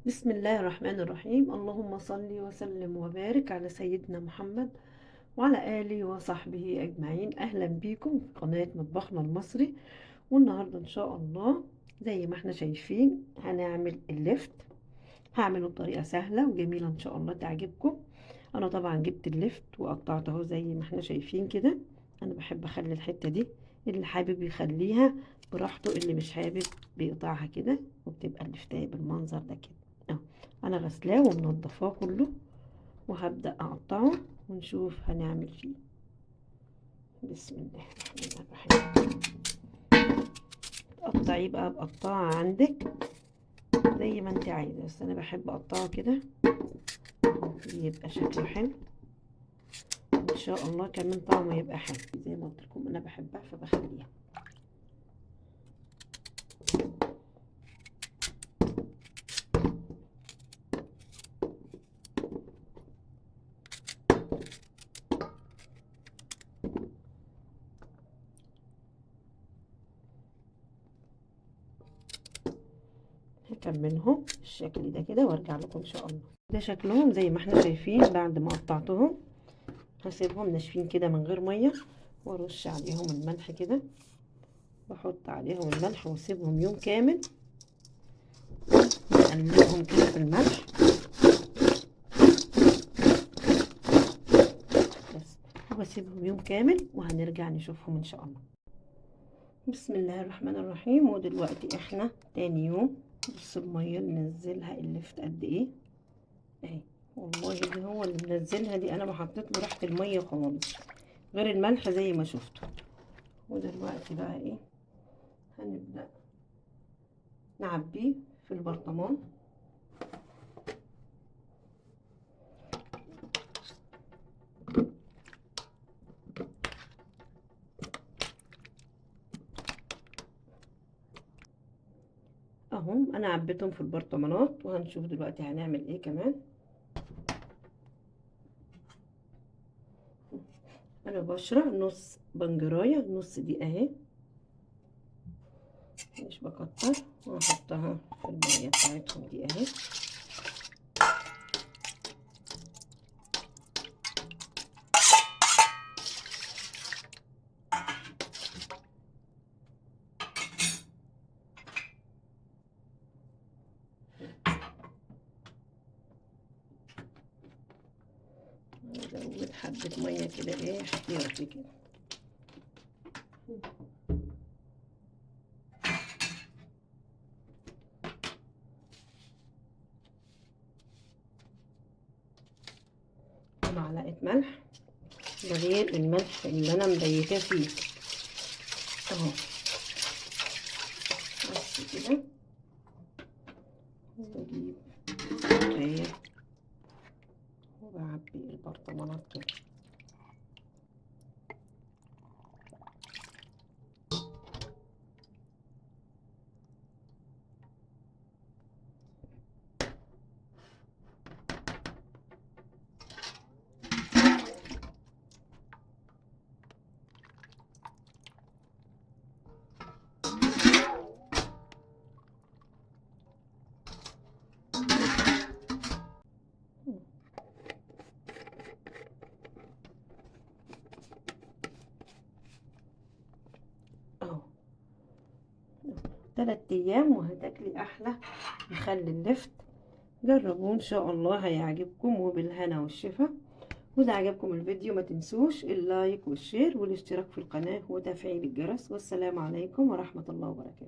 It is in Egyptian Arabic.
بسم الله الرحمن الرحيم. اللهم صل وسلم وبارك على سيدنا محمد وعلى آله وصحبه أجمعين. أهلا بيكم في قناة مطبخنا المصري. والنهاردة إن شاء الله زي ما احنا شايفين هنعمل اللفت. هعمله بطريقة سهلة وجميلة إن شاء الله تعجبكم. أنا طبعا جبت اللفت وقطعته اهو زي ما احنا شايفين كده. أنا بحب أخلي الحتة دي، اللي حابب يخليها براحته، اللي مش حابب بيقطعها كده، وبتبقى اللفتاية بالمنظر ده كده اهو. انا غسلاه ومنضفاه كله وهبدأ اقطعه ونشوف هنعمل فيه. بسم الله الرحمن الرحيم. تقطعيه بقى بقطاعة عندك زي ما انت عايزة، بس انا بحب اقطعه كده يبقى شكله حلو ان شاء الله، كمان طعمه يبقى حلو. زي ما قلت لكم انا بحبها فبخليها. هكملهم بالشكل ده كده وارجع لكم ان شاء الله. ده شكلهم زي ما احنا شايفين بعد ما قطعتهم. هسيبهم ناشفين كده من غير مية، وارش عليهم الملح كده، بحط عليهم الملح واسيبهم يوم كامل، نقلبهم كده في الملح بس، وبسيبهم يوم كامل وهنرجع نشوفهم ان شاء الله. بسم الله الرحمن الرحيم. ودلوقتي احنا تاني يوم. بصوا المية اللي نزلها اللفت قد ايه اهي، والله دي هو اللي منزلها دي، انا ما حطيت له ريحه المية خالص غير الملح زي ما شفتوا. ودلوقتي بقى ايه، هنبدا نعبيه في البرطمان. اهم انا عبيتهم في البرطمانات، وهنشوف دلوقتي هنعمل ايه كمان. انا بشرة نص بنجرايه، نص دي اهي، مش بكتر، وهحطها في المية بتاعتهم دي اهي. نزود حبة مية كده ايه احتياطي كده. معلقة ملح، ده غير الملح اللي انا مبيتاه فيه اهو، بس كده. وبجيب كوباية وبعبي البرطمانات كده. اهو 3 ايام وهتاكلي احلى مخلل اللفت. جربوه ان شاء الله هيعجبكم، وبالهنا والشفا. واذا عجبكم الفيديو ما تنسوش ال like وال share والاشتراك في القناة وتفعيل الجرس. والسلام عليكم ورحمة الله وبركاته.